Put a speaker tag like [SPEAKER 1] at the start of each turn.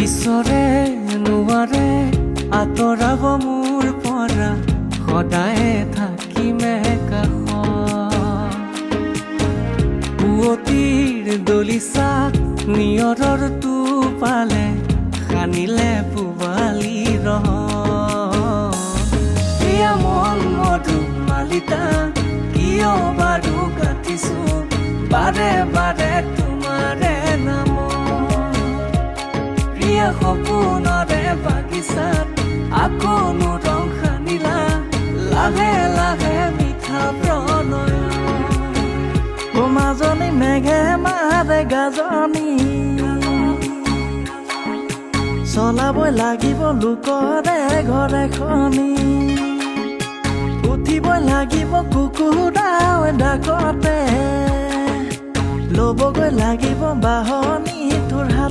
[SPEAKER 1] ঈশ্বৰে নোৱাৰে আঁতৰাব মোৰ পৰা, সদায়ে থাকিমে কাষত। পুৱতিৰ দলিচাত নিয়ৰৰ টোপালে সানিলে পূবালী ৰহ। প্ৰিয়া, মন মধু মালিতা কিয় বাৰু গাঁঠিছো বাৰে বাৰে তোমাৰে নাম? প্ৰিয়া, সপোনৰে বাগিচাত আকৌনো ৰং সানিলা লাহে লাহে মিঠা প্ৰণয়।
[SPEAKER 2] অ মাজনী, মেঘে মাৰে গাজনি, চলাবই লাগিব লোকৰে ঘৰ এখনি, উঠিবই লাগিব কুকুৰা ডাকতে, ল'বগৈ লাগিব বাহনি তোৰ হাত।